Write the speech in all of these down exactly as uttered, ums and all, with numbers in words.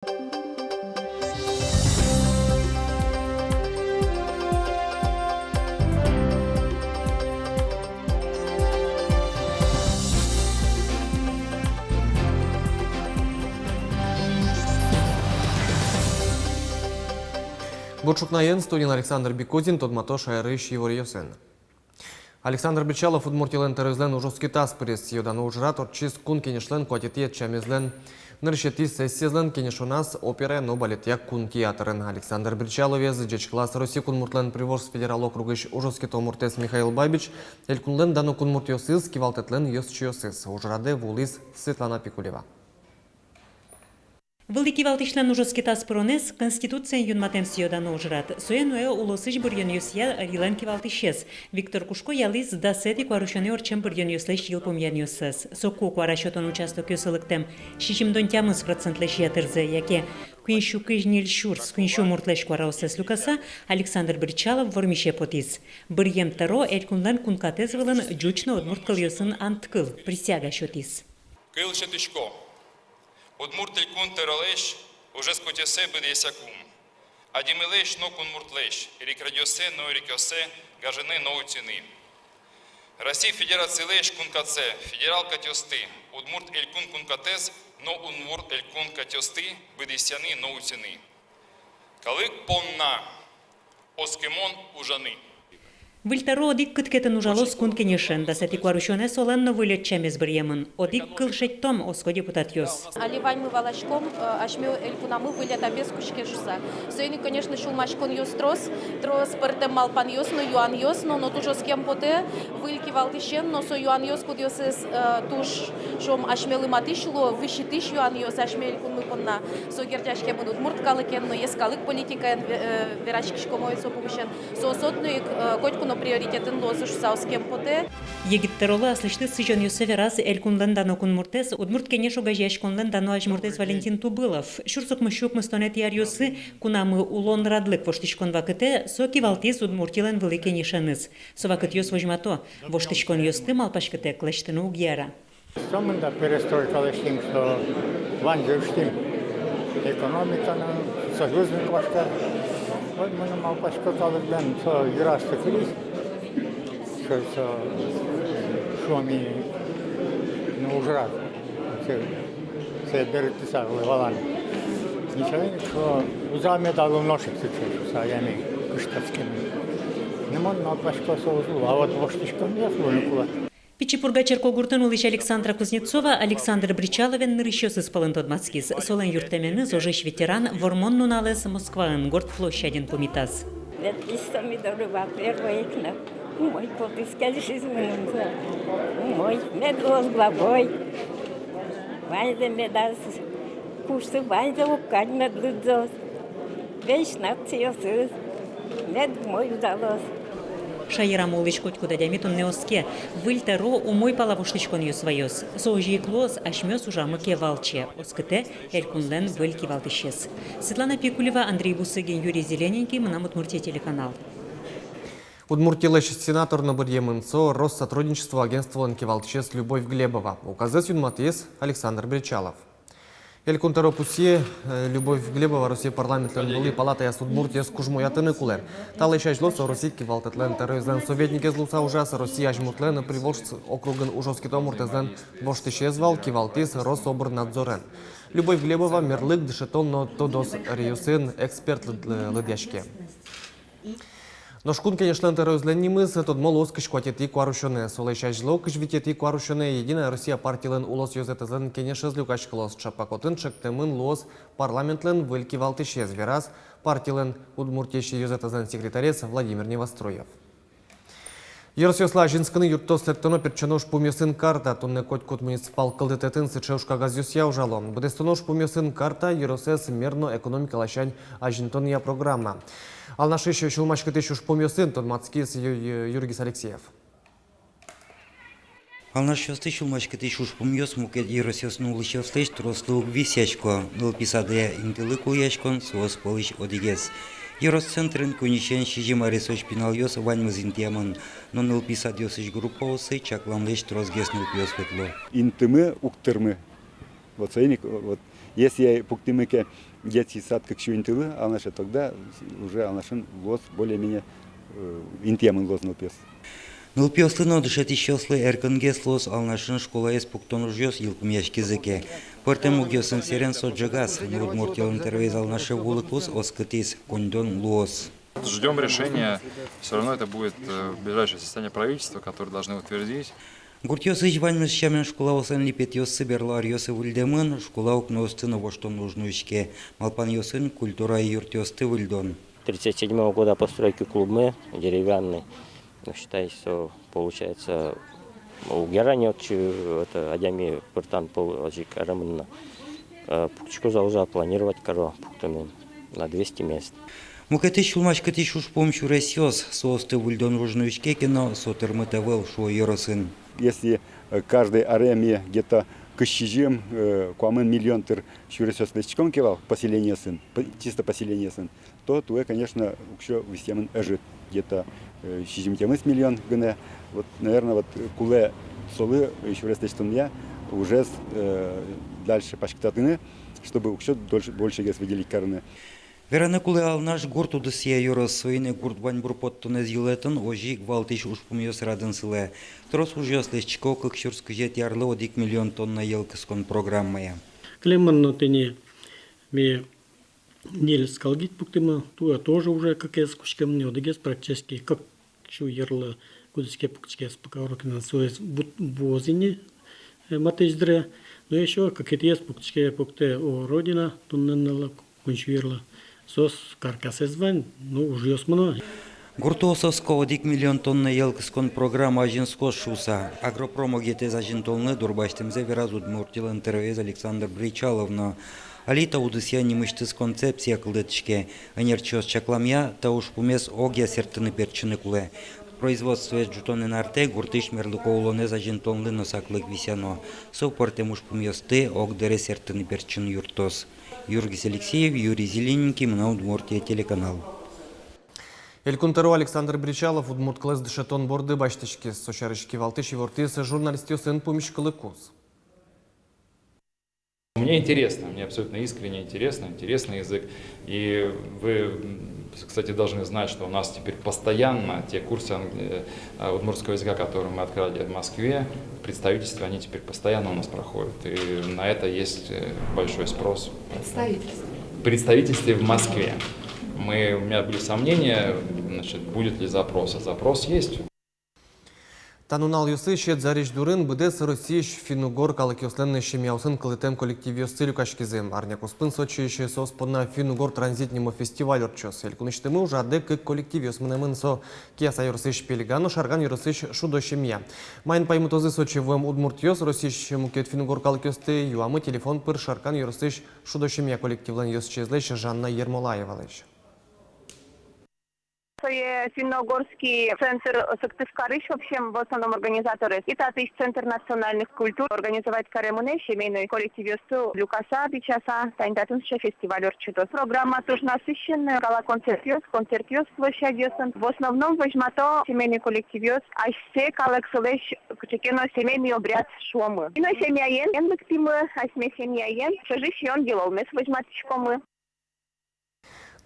Бур ӵукнаен, студиын Александр Бекузин. Тодмато шаерысь иворъёсын. Александр Бречалов Удмуртилэн тӧроезлэн ужоскетаз пырез. Сӥё-дано ужрад ортчиз Кун Кенешлэн куатетӥ ӧтчамезлэн нырысетӥ сессиезлэн кенешоназ операя но балетъя кун театрын. Александр Бречаловез ӟечкылаз Россиысь кунмуртлэн Приволжск федерал округысь ужоскето муртэз Михаил Бабич, элькунлэн дано кунмуртъёсыз, кивалтэтлэн ёзчиосыз. Ужрадэ вуылӥз Светлана Пикулева. Вылӥ кивалтӥсьлэн ужоскетаз пыронэз — Конституциен юнматэм сӥё-дано ужрад. Сое нуэ улосысь быръёнъёсъя ӧрилэн кивалтӥсез. Виктор Кушко ялӥз дасэтӥ куарусёнэ ортчем быръёнъёслэсь йылпумъянъёссэс. Соку куара сётон участокъёсы лыктэм сизьымдон тямыс процентлэсь ятырзэ, яке куинь сю кызь ньыль сюрс куинь сю муртлэсь куараоссэс люкаса, Александр Бречалов вормисе потӥз. Быръем тӧро элькунлэн кункатэз вылын ӟуч но удмурт кылъёсын ант кыл, присяга, сётӥз. Кыл сётӥсько. Удмурт Элькун тӧролэсь ужез кутъёссэ быдэсъяку. Адямилэсь но кунмуртлэсь эрикрадъёссэ но эрикъёссэ гажаны но утьыны. Россия Федерацилэсь кункатсэ, федерал катъёсты, Удмурт Элькун кункатэз но Удмурт Элькун катъёсты быдэсъяны но утьыны. Калык понна оскымон ужаны. Выль тӧро одӥг кыткетын ужалоз Кун Кенешен. Дасэтӥ куарусёнэ солэн но выль ӧтчамез быръемын. Одӥг кыл шедьтом, оско депутатъёс. Али ваньмы валаськом, э, асьме элькунамы выль этапез кутске шуыса. Соин ик, конечно, сюлмаськонъёс трос, трос пӧртэм малпанъёс но, юанъёс но, но туж оскем потэ выль кивалтӥсен но со юанъёс, кудъёсыз, э, туж, шуом, асьмелы матысь луо, висьытӥсь юанъёс асьме элькунмы понна. Со герӟаськемын удмурт калыкен но, йӧскалык политикаен ве-, э, вераськиськом ой со пумысен. Соос одно ик, э, котьку но приоритетын луозы шуыса оскем потэ. Егит тӧролы аслэсьтыз сӥзёнъёссэ вераз элькунлэн дано кунмуртэз, Удмурт Кенеш огазеяськонлэн дано азьмуртэз Валентин Тубылов. Сюрс укмыссю укмыстонэтӥ аръёсы, кунамы улон радлык воштӥськон вакытэ, со кивалтӥз Удмуртилэн вылӥ кенешеныз. Со вакытъёс возьмато: воштӥськонъёсты малпаськытэк лэсьтыны уг яра. Сомында перестройка лэсьтӥм, что ваньзэ усьтӥм, экономика но, союзник вашка. Вот мыным малпасько, калык бен со йыраз тыкылӥз, что со, шуом ини, ну, ужрад. Со, со берыктыса вал-а ни. Ничего, что уза медалу ношик сыӵе, что со адями кыштатскем. Ну, мон малпасько, со уз лу, а вот воштӥськонъёс луыны кулэ. Пичи Пурга черкогуртын улӥсь Александра Кузнецова Александр Бречаловен нырысьёсыз пӧлын тодматскиз. Солэн юрттэменыз ожысь ветеран Вормон нуналэз Москваын, Горд площадьын пумитаз. Ветлӥз со ми доры, во-первых, но умой потӥз, кельшиз мыным со. Умой, мед луоз главой. Ваньзэ медаз кушсы, ваньзэ уг кадь мед лыдзоз. Весь нациосыз мед умой ужалоз. Шаерамы улӥсь котькуд адями туннэ оске: выль тӧро умой пала воштӥськонъёс ваёз. Со озьы ик луоз, асьмеос ужамы ке валче, оскытэ элькунлэн выль кивалтӥсез. Светлана Пикулева, Андрей Бусыгин, Юрий Зелененький, «Мынам Удмуртие» телеканал. Удмуртилэсь сенатор но быръемын. Со Россотрудничество агентстволэн кивалтӥсез Любовь Глебова. Указэз юнматӥз Александр Бречалов. Элькун тӧро пусъе, э, Любовь Глебова Россия парламентлэн вылӥ палатаяз удмуртъёс кужмоятыны кулэ. Талэсь азьло со Россия кивалтэтлэн тӧроезлэн советникез луыса ужаз, Россия азьмуртлэн Приволжск округын ужоскето муртэзлэн воштӥсез вал, кивалтӥз Рособрнадзорен. Любовь Глебова мерлык, дышетон но тодос ӧръёсын эксперт лыд-, лыдъяське. Нош Кун Кенешлэн тӧроезлэн нимыз тодмо луоз кызь куатетӥ куарусёнэ. Солэсь азьло, кызь витетӥ куарусёнэ, «Единая Россия» партилэн улос ёзэтэзлэн кенешез люкаськылоз. Чапак отын чектэмын луоз парламентлэн выль кивалтӥсез, вераз партилэн Удмуртиысь ёзэтэзлэн секретарез Владимир Невоструев. Ёросъёслы азинскыны юрттоз лыктоно-пертчоно ужпумъёсын карта. Туннэ котькуд муниципал кылдытэтын сыӵе ужкагазъёсъя ужало. Быдэстоно ужпумъёсын карта ёросэз мер но экономика ласянь азинтонъя программа. Алнашысь сюлмаськытӥсь ужпумъёсын тодматскиз Ю-, Ю-, Юргис Алексеев. Алнашъёсты сюлмаськытӥсь ужпумъёс мукет ёросъёсын улӥсьёслэсь трослы уг висъясько. Нылпи садъя интылы кулэяськон соос пӧлысь одӥгез. Ёрос центрын куиньысен сизьым аресозь пиналъёс ваньмыз интыямын, но нылпи садъёсысь группаосы чакламлэсь тросгес нылпиос ветло. Интымы уг тырмы. Вот соин ик, вот, если пуктӥмы ке, Детский сад кык сю интылы Алнаше, тогда уже Алнашын луоз более-менее, э, интыямын луоз нылпиос. Нылпиослы но дышетӥсьёслы эркынгес луоз Алнашын школаез пуктон ужъёс йылпумъяськизы ке. Пӧртэм мугъёсын сэрен со ӝегаз, но Удмурт Эл Интервьюез Алнаше вуылыкуз оскытӥз: коньдон луоз. Ждём решения. Всё равно это будет, э, ближайшее заседание правительства, которое должны утвердить. Гуртъёсысь ваньмыз сямен школаослэн липетъёссы берло аръёсы выльдэмын, школа укноосты но воштон уж нуиське. Малпанъёсын культура юртъёсты выльдон. Тридцать седьмого года постройки клубмы деревянный. Ну, считай, что получается, уг яра ни отчы, это, адями пыртан пол озьы ик каремын на. Э, пуктӥсько, за уже планировать каро пуктыны на двести мест. Мукетыз сюлмаськытӥсь ужпум — сюресъёс. Соосты выльдон уж нуиське ке но, со тырмыт ӧвӧл, шуо ёросын. Если, э, каждый аре ми где-то кызь сизьым, э, куамын миллион тыр сюресъёс лэсьтӥськом ке вал поселениосын, по-, чисто поселениосын, то туэ, конечно, уксё висъемын ӧжыт, где-то, э, сизьымдон миллион гинэ. Вот, наверное, вот, э, кулэ солы, э, сюрес лэсьтонъя ужез, э, дальше паськытатыны, чтобы уксё дольше, большегес выделить карыны. Вераны кулэ, Алнаш — гурт удысъя ёрос, соин ик гурт ваньбур поттонэз йылэтын озьы ик валтӥсь ужпумъёс радын сылэ. Трос ужъёс лэсьтӥсько кык сюрс кызетӥ арлы одӥг миллион тонна йӧл кыскон программая. Кылемын но тӥни ми ньыль скалгид пуктӥмы, туэ тоже уже кыкез кутскемын ни, одӥгез практически кык сю йырлы кудӥз ке пуктӥське, пока урокинан соез вуоз ини, э, матысь дыре. Но ещё кыкетӥез пуктӥське, пуктэ «О, Родина», туннэ нуналлы, куинь сю йырлы. Соос каркасэз вань, ну, ужъёс мыно. Гуртоос оско одӥг миллион тонна йӧл кыскон программа азинскоз шуыса. Агропром огетэз азинтонлы дурбасьтэмзэ вераз «Удмурт Эл Интервьюез» Александр Бречалов но. Али та удысъя нимысьтыз концепция кылдытӥське. Ӧнерчиос чакламъя, та ужпумез огъя сэрттыны-пертчыны кулэ. Производствоез ӝутонэн артэ гуртысь мерлыко улонэз азинтонлы но саклык висъяно. Со пӧртэм ужпумъёсты огдыре сэрттыны-пертчыны юрттоз. Юргис Алексеев, Юрий Зелененький, «Мынам Удмуртие» телеканал. Элькун тӧро Александр Бречалов удмурт кылэз дышетон борды басьтӥськиз. Со сярысь кивалтӥсь ивортӥз журналистъёсын пумиськылыкуз. Мне интересно, мне абсолютно искренне интересно, интересный язык. И вы, м, кстати, должны знать, что у нас теперь постоянно те курсы анг-, э, а, удмуртского языка, которые мы открыли в Москве, в представительстве, они теперь постоянно у нас проходят. И на это есть, э, большой спрос. Представительстве. В представительстве в Москве. Мы, у меня были сомнения, значит, будет ли запрос. А запрос есть. Та нуналъёсы сьӧд зарезь дурын быдэс Россиысь финн-угор калыкъёслэн семьяосын кылдытэм коллективъёссы люкаськизы. Арня куспын Сочиысь соос понна «Финн-угор транзит» нимо фестиваль ортчоз. Элькунысьтымы ужрадэ кык коллективъёс мынэмын: со Кияса ёросысь «Пельга» но Шаркан ёросысь «Шудо семья». Маин паймытозы Сочи вуэм удмуртъёс Россиысь мукет финн-угор калыкъёсты, юамы телефон пыр Шаркан ёросысь «Шудо семья» коллективлэн ёзчиезлэсь Жанна Ермолаевалэсь. Сое финно-угорский центр Сыктывкарысь, в общем, в основном организаторез. И татысь Центр национальных культур организовать каремын ни семейной коллективъёсты люкаса, бичаса, тани татын сыӵе фестиваль ортчытоз. Программа туж насыщенная, гала-концертъёс, концертъёс площадьёсын. В основном возьмато семейной коллективъёс асьсэ калыксылэсь кыӵе ке но семейный обряд шуомы. И но семьяен эн лыктӥмы, асьме семьяен, ӵоже сиён-йылолмес возьматӥськомы.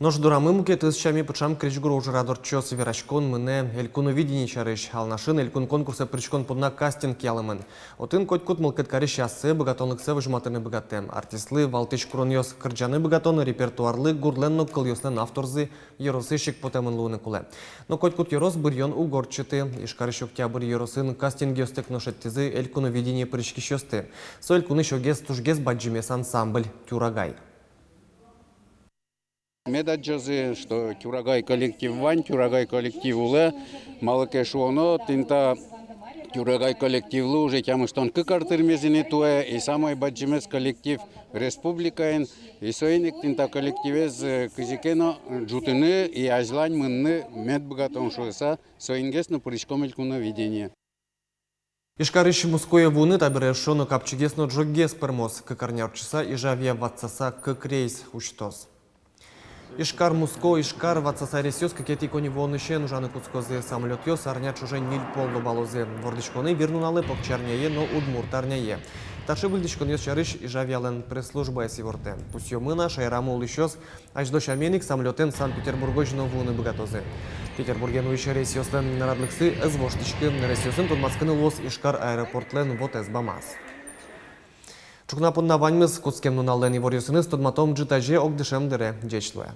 Нош дорамы мукетыз сяме пыӵам крезьгуро ужрад ортчоз. Вераськон мынэ «Элькуновидение» сярысь. Алнашын элькун конкурсэ пыриськон понна кастинг ялэмын. Отын котькуд мылкыд карись ассэ быгатонлыксэ возьматыны быгатэ. Артистлы валтӥсь куронъёс: кырӟаны быгатон, репертуарлы, гурлэн но кылъёслэн авторзы, ёросысь ик потэмын луыны кулэ. Но котькуд ёрос быръён уг ортчыты. Ижкарысь Октябрь ёросын кастингъёстэк но шедьтӥзы «Элькуновидение» пыриськисьёсты. Со элькунысь огез, тужгес бадӟымез ансамбль «Тюрагай». Мед адӟозы, что «Тюрагай» коллектив вань, «Тюрагай» коллектив улэ, малы ке шуоно, тӥни та «Тюрагай» коллективлы уже тямыстон кык ар тырмиз ини туэ, и самой бадӟымез коллектив республикаын, и соин ик тӥни та коллективез, э, кызьы ке но ӝутыны и азьлань мыныны мед быгатом шуыса, соингес но пыриськом «Элькуновидение». Ижкарысь Москвае вуыны табере эшшо но капчигес но ӝоггес пӧрмоз. Кык арня ортчыса Ижавъя ватсаса кык рейс усьтоз. Ижкар — Муско, Ижкар — ватсаса рейсъёс кыкетӥ коньывуонысен ужаны кутскозы. Самолётъёс арня ӵоже ньыль пол лобалозы. Вордӥськоны вир нуналэ, покчиарняе но удмуртарняе. Таӵе выльдӥськонъёс сярысь Ижавиалэн пресс-службаез ивортэ. Пусъёмы на, шаерамы улӥсьёс азьло сямен ик самолётэн Санкт-Петербургозь но вуыны быгатозы. Петербурген улӥсь рейсъёслэн радлыксы ӧз воштӥськы. Рейсъёсын тодматскыны луоз Ижкар аэропортлэн вотэс бамаз. Ӵукна понна ваньмыз. Кутскем нуналлэн иворъёсыныз тодматом ӝытазе огдышем дыре. Ӟеч луэ.